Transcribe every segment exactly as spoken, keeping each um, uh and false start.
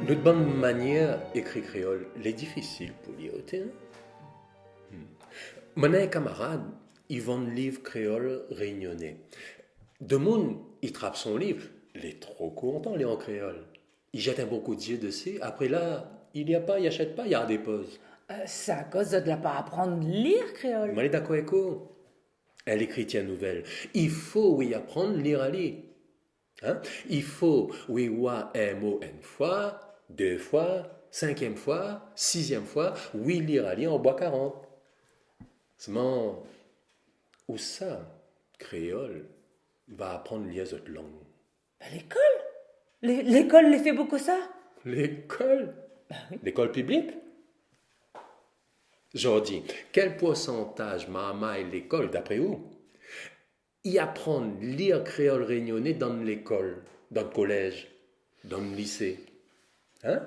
Nout bann manièr ékri kréol lé difisil pou lir oté, in ? Hmm. Moin néna in kamarad, i vann liv kréol rényoné. Demoun i trap son liv, lé tro kontan, lé an kréol. I zèt in bon kou d'zié dési, apré la, i lir pa, i ashèt pa, i dépozé. Euh, sa akoz zot la pa aprann lir kréol ? Moin lé dakor èk ou. In lékritir nouvèl, i fo ou i aprann lir ali. In ? I fo ou i oi in mo in foi, dé foi, sinkièm foi, sizièm foi, ou i lir ali an boi karant. Sèlman, ousa kréol va aprann lir zot lang ? Ba, lékol. Lé-, lékol lé fé pou kosa ? Lékol ? Ba oui. Lékol piblik ? Zordi, kèl poursantaz marmay lékol, dapré ou, i aprann lir kréol rényoné dan lékol, dan kolèz, dan lisé ? In ?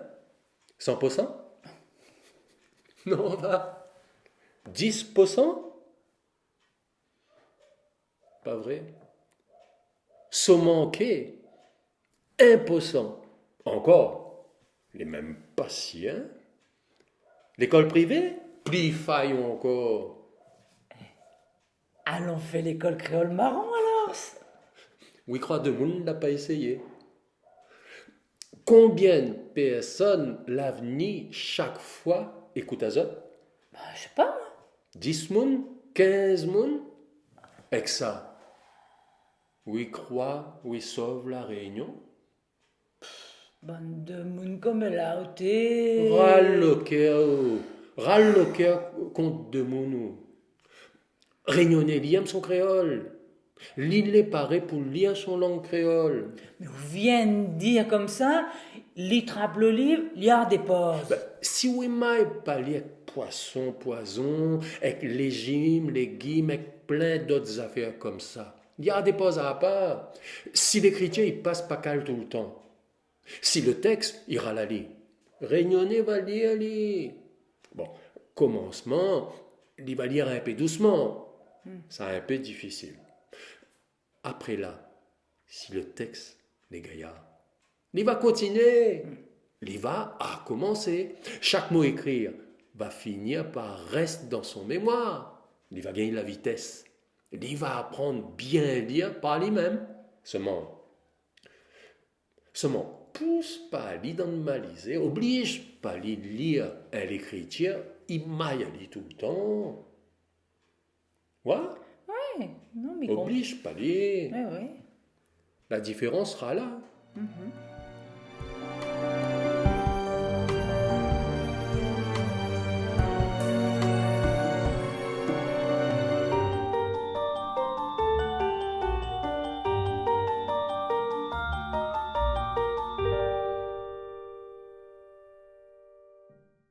San poursan ? Non, va. Dis poursan ? Pa vré ? Somanké, in poursan. Ankor, lé mèm pa si, in ? Lékol privé, pli fayon ankor. Alon fé lékol kréol maran, alor. Ou i kroi demoun la pa éséyé ? Konbien pèrsone la vni shak foi ékout azot ? Ba, mi koné pa, moin. Dis moun, kinz moun ? Èk sa, ou i kroi ou i sov La Rényon ? Bann demoun konm la oté. Ral lo kèr, ral lo kèr kont demoun ou. Rényoné, li èm son kréol. Li lé paré pou lir son lang kréol. Mé ou vien dir konmsa, li trap lo liv, li dépozé. Ba, si ou i may pa li èk poison, poizon, èk lézim, légim, èk plin dot zafèr konmsa, li dépozé apa. Si lékritir i pas pa kal toultan, si lo tèks i ral ali, rényoné va lir ali. Bon, komansman, li va lir in pé dousman. Hmm. Sa in pé difisil. Apré la, si lo tèks lé gayar, li va kontinié. Hmm. Li va akomansé. Shak mo ékri va finir par rès dan son mémoir. Li va gingn la vitès. Li va aprann bien lir par li mèm. Sèlman, Sèlman, pous pa li dan malizé, oblij pa li lir in lékritir i may ali toultan. Wa ? Wé, non, mé konp- Oblij pa li. Wé, wé. La diférans sra la. Mhm.